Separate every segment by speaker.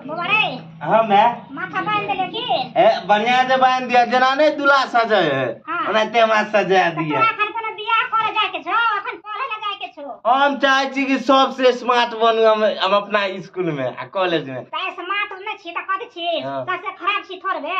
Speaker 1: बौआ रे।
Speaker 2: हाँ मैं
Speaker 1: माथा बांध देले की?
Speaker 2: ए बढ़िया से बांध दिया, जेना नहीं दूल्हा सजे है
Speaker 1: हाँ।
Speaker 2: ओनाहिते हमरा सजा
Speaker 1: तऽ
Speaker 2: दिया।
Speaker 1: तोरा एखन कोनो बियाह करे जाय के छौ? एखन पढ़े ला जाय के छौ।
Speaker 2: हम चाहे छी कि सबसे स्मार्ट बनू हम अपना स्कूल में आ कॉलेज में।
Speaker 1: तऽ स्मार्ट नहि छी तऽ कथी छी?
Speaker 2: हाँ।
Speaker 1: सबसे खराब छी थोड़बे।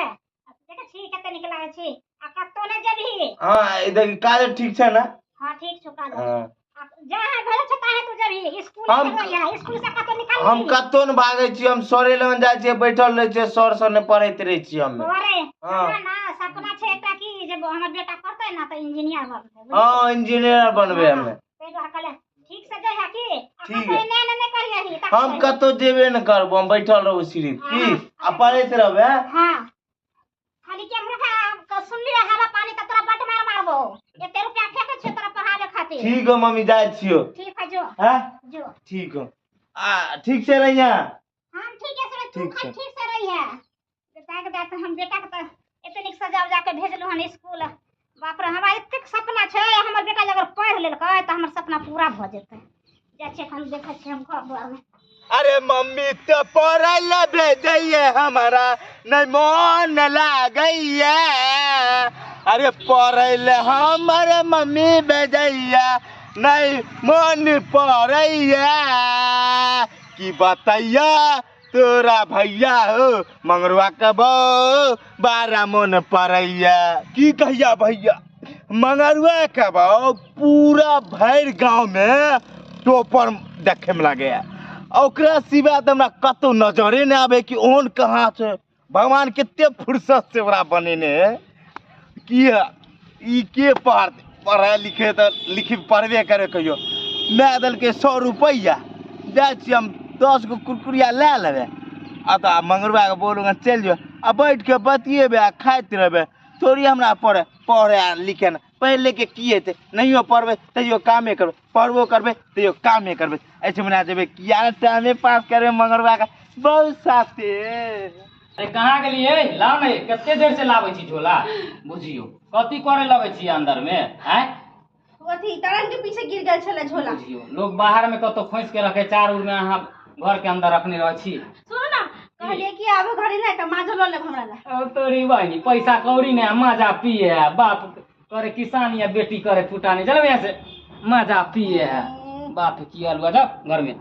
Speaker 1: देखै छी कते नीक लागै छी। आ कतौ नहि जेबही।
Speaker 2: हाँ ई देखी काजल ठीक छै ना?
Speaker 1: हाँ ठीक छौ काजल।
Speaker 2: हाँ।
Speaker 1: आ जहाँ भेजै छौ ताहे तू जेबही। स्कूल रहिहे, स्कूल से कतौ निकल।
Speaker 2: हम कतौ ने भागै छी, हम सरे लगन जाइ छियै, बैठल रहै छियै, सर सँ नहि पढ़ैत रहै छियै हम।
Speaker 1: बौआ रे,
Speaker 2: हाँ।
Speaker 1: हमरा ना सपना छै एकटा की जे हमर बेटा पढ़तै ना तऽ इंजीनियर बनतै।
Speaker 2: हाँ इंजीनियर बनबै हमे।
Speaker 1: ताहि दुआरे कहलियै ठीक से जइहे की? आ
Speaker 2: ठीक
Speaker 1: कतौ
Speaker 2: है।
Speaker 1: एने एने नहि करियही। तखन
Speaker 2: हम कतौ जेबे ने करबो, हम बैठल रहबो सिर्फ की आ पढ़ैत रहबै।
Speaker 1: हाँ खाली के मुर्खा सुनलियै हवा पानी तऽ तोरा बड मार मारबो। एते रुपया फेकै छियौ तोरा पढ़ाबे खातिर।
Speaker 2: ठीक हो मम्मी, जाइ छियौ।
Speaker 1: ठीक है जो।
Speaker 2: हैं?
Speaker 1: जो।
Speaker 2: ठीक हो। आ ठीक से रहिया।
Speaker 1: हम ठीक है से, तू
Speaker 2: ठीक
Speaker 1: खाली
Speaker 2: छै।
Speaker 1: ठीक से रहिया। बेटा के दाय हम बेटा के तऽ एते नीक सजा उजा के भेजलहुँ हन स्कूल। बाप रे, हमरा एतेक सपना छै, हमर बेटा जे अगर पढ़ि लेलकै तऽ हमर सपना पूरा भऽ जेतै। जाइ छियै एखन देखै छियै हम घर दुआरमे।
Speaker 2: अरे मम्मी तो पढ़ै लए भेजैये हमरा नहि मोन लागैये। अरे पढ़ै लए हमर मम्मी भेजैये नहि मोन पड़ैये। की बतैया तोरा भैया हो मंगरुआ के बो बारा मोन पड़ैया। की कहिया भैया मंगरुआ के बो पूरा भरि गाँव में टोपर देखे में लगे। ओकरा सिवा तऽ हमरा कतौ नजरे नहि आबै कि ओहन कहाँ छै। भगवान कते फुर्सत से ओकरा बनेने है कि ई के पढ़े लिखे तऽ लिखी पढ़बे करे। कहियो माय देलकै 100 रुपैआ, जाइ छियै हम 10 गो कुरकुरिया लए लेबै आ तऽ मंगरुआके बोलू चलि जो आ बैठ के बतियेबै आ खाइत रहबै। थोड़ी हमरा पढ़े पढ़े आ लिखे ने पढ़ि लिखके की हेतै? नहियो पढ़बै तैयो कामे करबै, पढ़बो करबै तैयो कामे करबै। एहिसँ मना जेबै किया ने टाइमे पास करबै मंगरुआके बहुत साथे।
Speaker 3: अरे कहाँ गेलियै? लाउ ने, कते देर से लाबै छी झोला। बुझियौ कथी करे लगै छी अंदर में? आँय
Speaker 4: अथी तरंग के पीछे गिर गेल छलै झोला।
Speaker 3: बुझियौ लोग बाहर में कतौ खोसि के रखे चार उर में, अहाँ घर के अंदर रखने रहै छी।
Speaker 4: सुनू ना, कहलियै कि आबे घड़ी ने एकटा माजो लऽ लेब हमरा लए।
Speaker 3: ओ तोरी बहिनी पैसा कौड़ी ने माजा पिए है, बाप करे किसानी या बेटी करे फुटानी। चलो यहाँ से, माजा पिए है बाप की अलुआ। जाओ घर में।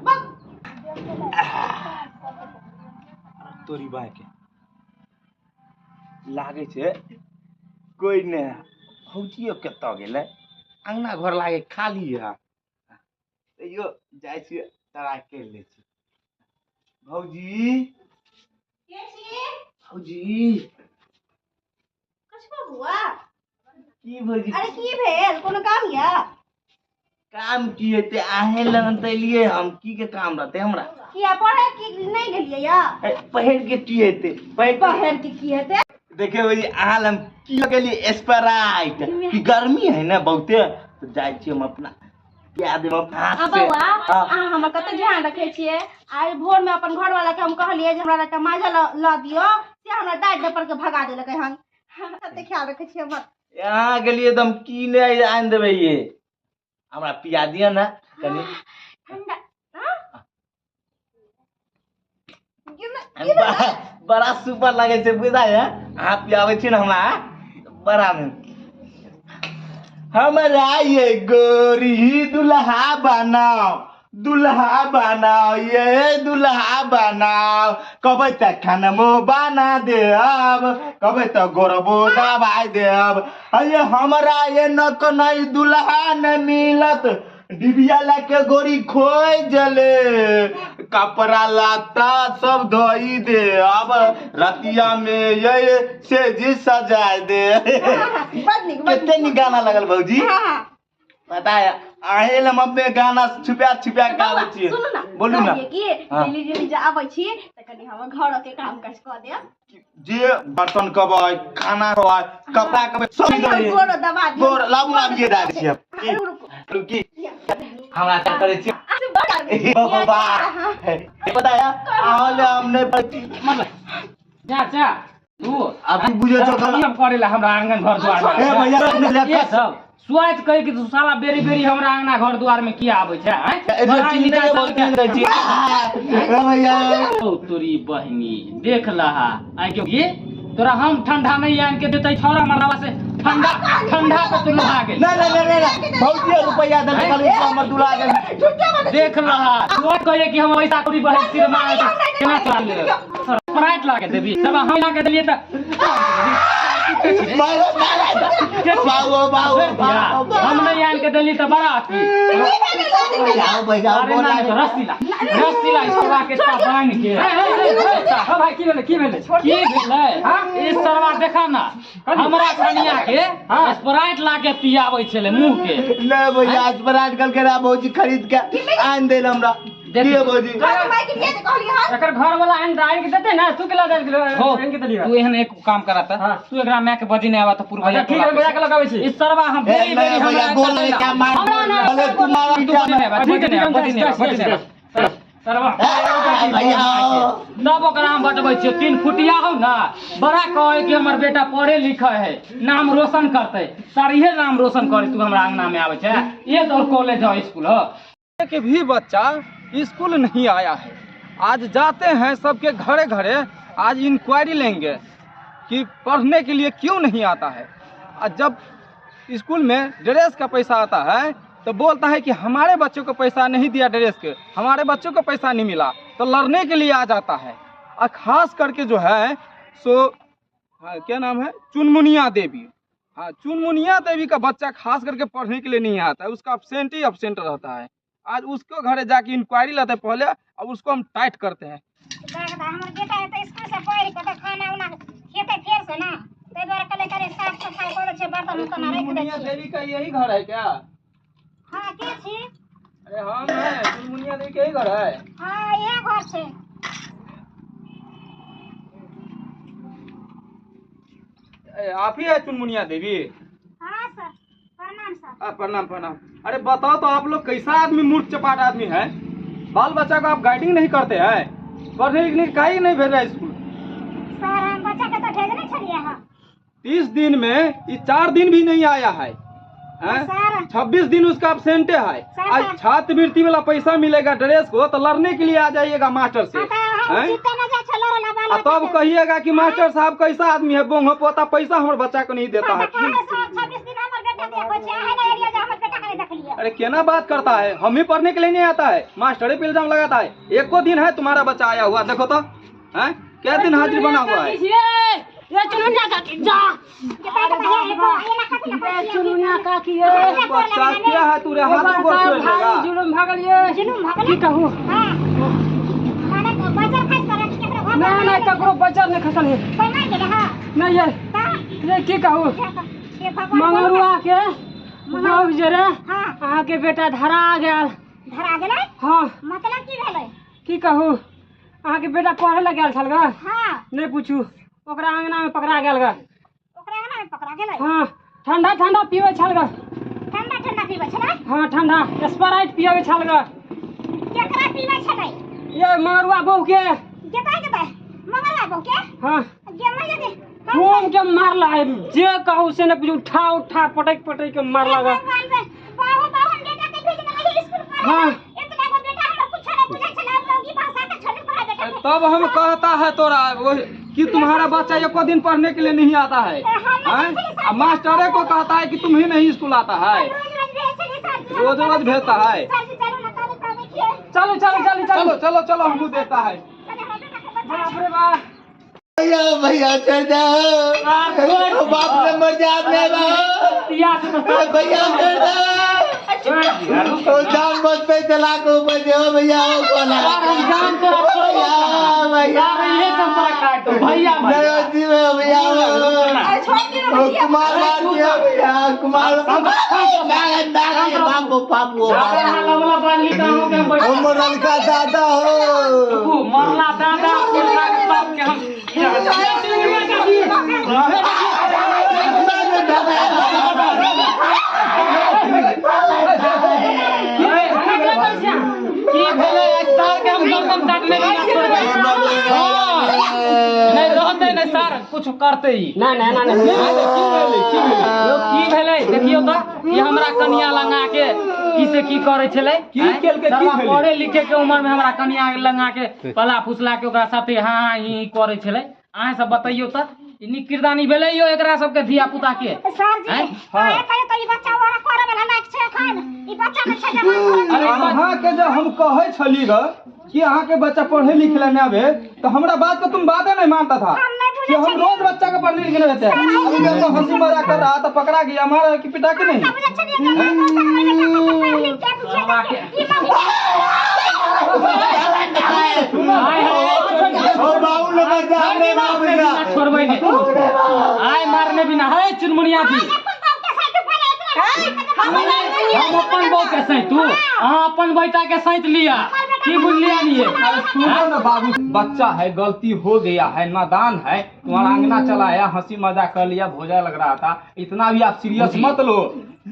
Speaker 2: तोरी बाय के लागै छै कोइ नहि। भौजियो कतऽ गेलै? अङ्गना घर लागे खाली है। तैयो जाइ छियै तराइ करि लै छी। भौजी,
Speaker 4: के छी?
Speaker 2: भौजी।
Speaker 4: कछुआ बुआ।
Speaker 2: की भौजी?
Speaker 4: अरे की भेल, कोनो काम या?
Speaker 2: काम की हेतै, अहें लगन तऽ एलियै हम। की के काम रहतै हमरा?
Speaker 4: किया पढ़े की नहि गेलियै या?
Speaker 2: ए, पहिर के की हेतै? पहिर के-
Speaker 4: पहिर के की हेतै?
Speaker 2: देखियौ भौजी, अहाँ लग की लगेलियै स्प्राइट। की गर्मी है ने बहुते, तऽ जाइ छियै हम अपना पिया देब अपना हाथ
Speaker 4: आ
Speaker 2: से।
Speaker 4: बौआ,
Speaker 2: हाँ।
Speaker 4: अहाँ हमर कते ध्यान रखै छियै। आइ भोर में अपन घरवाला के हम कहलियै जे हमरा एकटा माजा लऽ दियौ, से हमरा डाँटि डपर के भगा देलकै हन। कते ख्याल रखै छियै हमर।
Speaker 2: अहाँ के लिए तऽ हम की नहि आनि देबै, ये हमरा पिया दिअ ने कनि।
Speaker 4: ठंडा हाँ?
Speaker 2: बड़ा बड़ा सुपर लगै छै, बुझा है? अहाँ पियाबै छी ने हमरा बड़ा में। हमरा ये गोरी दुल्हा बनाओ, दुल्हा बनाओ, ये दुल्हा बनाओ। कबै तऽ खानमो बना देब, कबै तऽ गोरबो दबाई देब। अये हमरा ये नक नहीं दुल्हा न मिलत, डिबिया लके गोरी खोइ जले, कपड़ा लत्ता सब धोई दे, अब रतिया में ये से जी सजाय दे।
Speaker 4: बड नीक, बड
Speaker 2: कते नीक गाना लगल भौजी।
Speaker 4: हाँ, हाँ।
Speaker 2: पता है अहें लए हम अपने गाना छुपा छुपा के गाबै छियै।
Speaker 4: सुनू ना,
Speaker 2: बोलू ना।
Speaker 4: कहलियै कि
Speaker 2: हाँ।
Speaker 4: डेली डेली जे आबै छी तऽ कनि हमर घर के काम काज कऽ देब।
Speaker 2: जे बर्तन कबै, खाना कबै, कपड़ा कबै, सब
Speaker 4: कनि हमर
Speaker 2: दे।
Speaker 4: गोरो दबा दियौ।
Speaker 2: गोर लाबू ना, अभिये दए दै छियै।
Speaker 4: हाँ, रुकू, रुकू।
Speaker 2: रुकी, हमरा क्या करै छियै?
Speaker 4: अरे बड़ आदमी।
Speaker 2: बाबा, पता है अहाँ ले हम नहि पढ़ती।
Speaker 3: जा जा तू
Speaker 2: अब तू बुझे छौ
Speaker 3: हम करे ला हमरा आंगन घर द्वार में।
Speaker 2: ए भैया,
Speaker 3: ये सब। स्वाइत कहि कि तू साला बेरी बेरी हमरा अंगना घर द्वार में किया आबै छै आँय? पढ़ाई लिखाई सबके ओ तोरी बहिनी देख लहा आइ के ये तोरा हम ठंडा नहीं आन के देतै छौरा मरवा से ठंडा ठंडा पे तू लोहा गेल।
Speaker 2: नहीं नहीं नहीं नहीं भौजी रुपया दे खाली हमर दुला गेल।
Speaker 3: देख लहा तू कहिए कि हम ऐसा करी बहिन सिर मारे केना चला ले स्प्राइट लाके देबी तब हम लाके देलिए त
Speaker 2: मारो मारो बाबू बाबू बाबू
Speaker 3: हम नहीं आन के देली त बड़ा अथी।
Speaker 2: जाओ भैया
Speaker 3: अरे
Speaker 2: बोला
Speaker 3: ना रस्सी ला रस्सी ला इसरा के ता बांध के।
Speaker 5: हां भाई की भेलै की भेलै
Speaker 3: की भेलै? ई सरवा देखा ना हमरा कनिया के स्प्राइट ला के पियाबै छलै मुंह के।
Speaker 2: नहीं भैया आज पर आजकल के भौजी खरीद के आन देल हमरा। दिए भौजी
Speaker 5: एकर घर वाला आन आन के देते ना तू के ला दे आन के देलिए।
Speaker 3: तू एहन एक काम करत तू एकरा माय के बजी नै आवा त पूर्व भैया
Speaker 5: ठीक है भैया के लगाबै छी।
Speaker 3: ई सरवा हम बेरी बेरी
Speaker 2: भैया गोल के मार भले तू मारा
Speaker 3: तू बजी नै आवा बजी नै आवा बजी नै आवा बजी नै आवा सरवा
Speaker 2: भैया
Speaker 3: तब ओकरा हम बटबै छियै 3 फुटिया हो ना बड़ा कहे कि हमर बेटा पढ़े लिखे है नाम रोशन करते सर इहे नाम रोशन करे तू हमरा अंगना में आबै छै ये तोर कॉलेज हो स्कूल हो।
Speaker 6: के भी बच्चा स्कूल नहीं आया है। आज जाते हैं सबके घरे घरे, आज इंक्वायरी लेंगे कि पढ़ने के लिए क्यों नहीं आता है। और जब स्कूल में ड्रेस का पैसा आता है तो बोलता है कि हमारे बच्चों को पैसा नहीं दिया ड्रेस के, हमारे बच्चों को पैसा नहीं मिला, तो लड़ने के लिए आ जाता है। और ख़ास करके जो है सो हाँ, क्या नाम है, चुनमुनिया देवी। हाँ, चुनमुनिया देवी का बच्चा खास करके पढ़ने के लिए नहीं आता है, उसका एब्सेंट ही एब्सेंट रहता है। आज उसको घरे जाके इंक्वायरी लेते हैं पहले और उसको हम टाइट करते हैं।
Speaker 1: हमर बेटा है तो स्कूल से पढ़ के खाना उना खेते फेर से ना तै द्वारा कले करे साफ सफाई करै छै बर्तन उर्तन राखि दै
Speaker 6: चुनमुनिया
Speaker 1: छी।
Speaker 6: देवी का यही घर है क्या?
Speaker 1: हां के छी?
Speaker 6: अरे हम है, चुनमुनिया देवी के ही घर है।
Speaker 1: हां इहे घर छै।
Speaker 6: आप ही है चुनमुनिया देवी?
Speaker 1: हां सर प्रणाम सर।
Speaker 6: प्रणाम प्रणाम। अरे बताओ तो आप लोग कैसा आदमी, मूर्ख चपाट आदमी है, बाल बच्चा को आप गाइडिंग नहीं करते हैं, पढ़ने लिखने का ही नहीं भेज रहा है स्कूल।
Speaker 1: सर हम बच्चा के तो भेजने छलिए हां।
Speaker 6: 30 दिन में ये 4 दिन भी नहीं आया है, हैं? 26 दिन उसका एब्सेंट है। आज छात्रवृत्ति वाला पैसा मिलेगा ड्रेस को तो लड़ने के लिए आ जाइएगा मास्टर से, हैं? तब कहिएगा कि मास्टर साहब कैसा आदमी है, बोंगो पोता पैसा हमारे बच्चा को नहीं देता है। अरे केना बात करता है, हम ही पढ़ने के लिए नहीं आता है, मास्टरे पे इल्जाम लगाता है। एको दिन है तुम्हारा बच्चा आया हुआ, देखो तो हैं क्या दिन हाजिर बना हुआ है। बच्चा क्या है तू रे, हाथ गोड़ तोड़ देगा।
Speaker 5: जुलुम भागल ये की कहू ना ना ककरो बच्चा नहीं खसल है नहीं ये ये की कहू मंगरुआ के बाबू जरे अहाँ के बेटा धरा गेल।
Speaker 1: धरा गेलै?
Speaker 5: हाँ।
Speaker 1: मतलब की भेलै?
Speaker 5: की कहू अहाँ के बेटा पढ़े लए गेल छल ग।
Speaker 1: हाँ।
Speaker 5: नहीं पूछू ओकरा अंगना में पकड़ा गेल ग।
Speaker 1: ओकरा अंगना में पकड़ा गेलै?
Speaker 5: हाँ ठंडा ठंडा पीबै छल ग।
Speaker 1: ठंडा ठंडा पीबै छलै?
Speaker 5: हाँ ठंडा स्प्राइट पियाबै छल ग।
Speaker 1: केकरा पीबै छलै?
Speaker 5: ये मंगरुआ बहू के।
Speaker 1: केता केता मंगरुआ बहू के?
Speaker 5: हाँ।
Speaker 1: गे मैया के
Speaker 5: घूम के मारला है, जे कहू से न पूछू, उठा उठा पटक पटक के मारला ग।
Speaker 1: बाबू बाबू हम बेटा के भेजने लगे स्कूल पढ़े।
Speaker 5: हाँ।
Speaker 1: इतना गो बेटा हमर कुछ नहीं बुझै छलै, अब लोग ई भाषा के छोड़ पढ़ा बेटा के।
Speaker 6: तब हम कहता है तोरा कि तुम्हारा बच्चा एको दिन पढ़ने के लिए नहीं आता है, हैं? मास्टरे को कहता है कि तुम ही नहीं स्कूल आता है, रोज रोज भेजता है।
Speaker 5: चलो चलो चलो
Speaker 6: चलो चलो चलो हम देता है।
Speaker 5: बाप रे बाप
Speaker 2: भैया भैया छोड़ दो, बाप ने मर जा अपने बाप भैया छोड़ दो, जान मत पे चला को ऊपर दो भैया बोला भैया भैया
Speaker 3: भैया
Speaker 2: भैया कुमार भैया कुमार बापू बापू मरलका दादा हो
Speaker 3: मरला दादा के हम की भेलै सार के हम गर्दन काटने नहीं रहते नहीं सार कुछ करते ही
Speaker 5: ना ना ना
Speaker 3: की भेलै देखियो तो ये हमरा कनिया लंगा के की से की करे छलै
Speaker 6: की केलकै, की भेलै?
Speaker 3: पढ़े लिखे के उम्र में हमरा कनिया लंगा के पला फुसला के ओकरा साथे हाँ हाँ ही करे छलै। अहाँ सब बतैयो त ई नीक किरदानी भेलै यो एकरा सबके धिया पुता के?
Speaker 1: सर जी
Speaker 3: हाँ।
Speaker 1: आए तो ई बच्चा वाला करे वाला लायक छै एखन ई बच्चा ने छै जवान करे।
Speaker 3: अरे
Speaker 6: अहाँ के जे हम कहै छली ग कि अहाँ के बच्चा पढ़े लिखे ला नहीं आवे तो हमरा बात के तुम बाते नहीं मानता था
Speaker 1: हम नहीं बुझे
Speaker 6: कि हम
Speaker 1: छलियै।
Speaker 6: रोज बच्चा के पढ़ने लिखने रहते हैं। अभी देखो हंसी मजाक कर रहा था पकड़ा गया मारा कि पिटा के नहीं।
Speaker 1: हम बुझे छलियै जवान दोसर हमर बेटा के पढ़ लिख के बुझे ई मम्मी
Speaker 3: आय हाय
Speaker 2: ओ बाबू ने बचा रे बाबू
Speaker 3: बिना छोड़बै नहीं आय मारने बिना है चुनमुनिया जी।
Speaker 1: अपन बाप के साथ पहले इतना
Speaker 3: हम अपन बहू के सैतू अहाँ अपन बेटा के सैत लिया की बुझलिया नहीं?
Speaker 6: अरे सुनो ना बाबू बच्चा है गलती हो गया है नादान है तुम्हारा अंगना चला आया हंसी मजाक कर लिया भोजा लग रहा था इतना भी आप सीरियस मत लो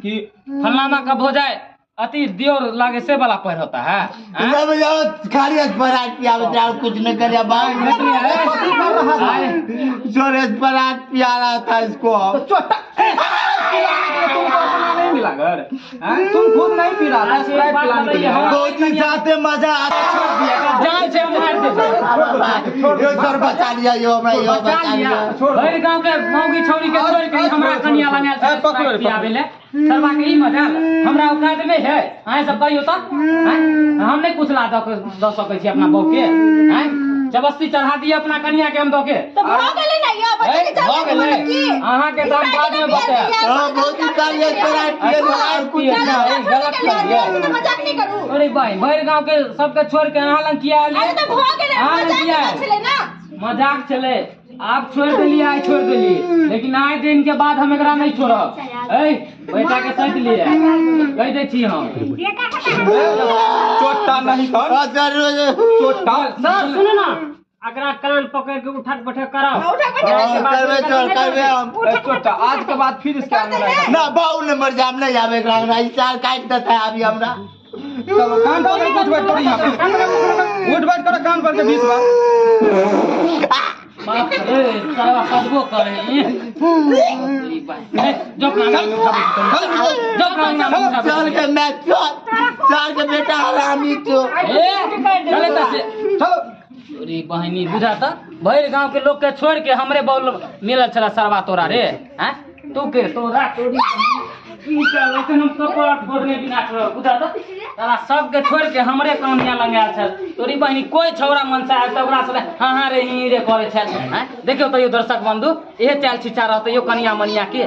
Speaker 6: कि
Speaker 3: फलाना का भोजाए अति दियोर लागे से वाला पैर होता है हैं?
Speaker 2: जब जाओ खाली अस्पराट पिया और कुछ न करे बाबू
Speaker 6: कथी कर रहा था?
Speaker 2: सर अस्पराट पिया रहा था इसको
Speaker 6: तो चोटा तुमको अपना नहीं मिला घर हैं? तुम खुद नहीं पी रहा था स्प्राइट पिलाने के लिए।
Speaker 2: भौजी साथे मजा आता
Speaker 3: जान से मार दे
Speaker 2: यो सर बचा लिया यो हमरा यो
Speaker 3: बचा
Speaker 2: बचा
Speaker 3: लिया
Speaker 2: लिया
Speaker 3: भरि गांव के मौगी छौरी के छोड़ के हमरा कनिया लंगाल
Speaker 6: ए, पकड़ो रे,
Speaker 3: पियाबे ले सरवा के ई मजा हमरा औकात नहीं है। अहाँ सब कहियो त हैं? हम नहीं कुछ ला दऽ सकै छी अपना बहू के हैं? जबरदस्ती चढ़ा दिए अपना कनिया के हम दऽ के
Speaker 4: तो भ गेलै ना यो बच्चा के
Speaker 3: भऽ
Speaker 4: चल
Speaker 3: गेलै।
Speaker 4: की
Speaker 3: अहाँ के दाम बाद में बतायब।
Speaker 2: हां भौजी खाली अस्पराट पिया और कुछ ना
Speaker 3: गलत कर
Speaker 4: तो मजाक नहीं करू।
Speaker 3: अरे भाई भरि गांव के सबके छोड़ के अहाँ लग किया
Speaker 4: अरे तो भ गेलै
Speaker 3: अहाँ लग
Speaker 4: मजाक
Speaker 3: किया
Speaker 4: नहीं छलै ना
Speaker 3: मजाक चले आप छोड़ देलिए आइ छोड़ देलिए लेकिन आइ दिन के बाद हम एकरा नहीं छोड़ब। ए बेटा के सैत लिए कह दै छी हम
Speaker 1: बेटा के तऽ
Speaker 6: चोटा नहीं कर
Speaker 2: सर
Speaker 6: चोटा
Speaker 5: सर सुनू ना अगरा कान पकड़ के उठक बैठक कराओ।
Speaker 4: उठक बैठक
Speaker 2: करबे चल करबे हम
Speaker 6: ए, चोटा आज के बाद फिर इसके आने लायक।
Speaker 2: ना बाबू ने मर जाम नहीं आवे एकरा हमरा ई चार काट देता है अभी हमरा।
Speaker 6: चलो कान पकड़ के उठ बैठ करो यहाँ पे उठ बैठ करो कान पकड़ के 20 बार।
Speaker 3: बाप रे साला सबको करे जो कान में उठाबै जो कान में उठाबै
Speaker 2: चल के मैं चल चल के बेटा हरामी तो
Speaker 3: ए चले त से
Speaker 6: चलो
Speaker 3: अरे बहिनी बुझा त भरि गांव के लोग के छोड़ के हमरे बौल मिलल छला सरवा तोरा रे हैं तू के तोरा तोरी ई चल एखन हम कपड़ा फोड़ने बिना छोड़ बुझा त साला सबके छोड़ के हमरे कनिया लंगायल छल तोरी बहिनी कोई छौरा मनसा आयल त ओकरा से हाँ हाँ रे ही रे करे छल हैं। देखियौ तैयो दर्शक बंधु इहे चाल छिछा रहतै यो कनिया मनिया के।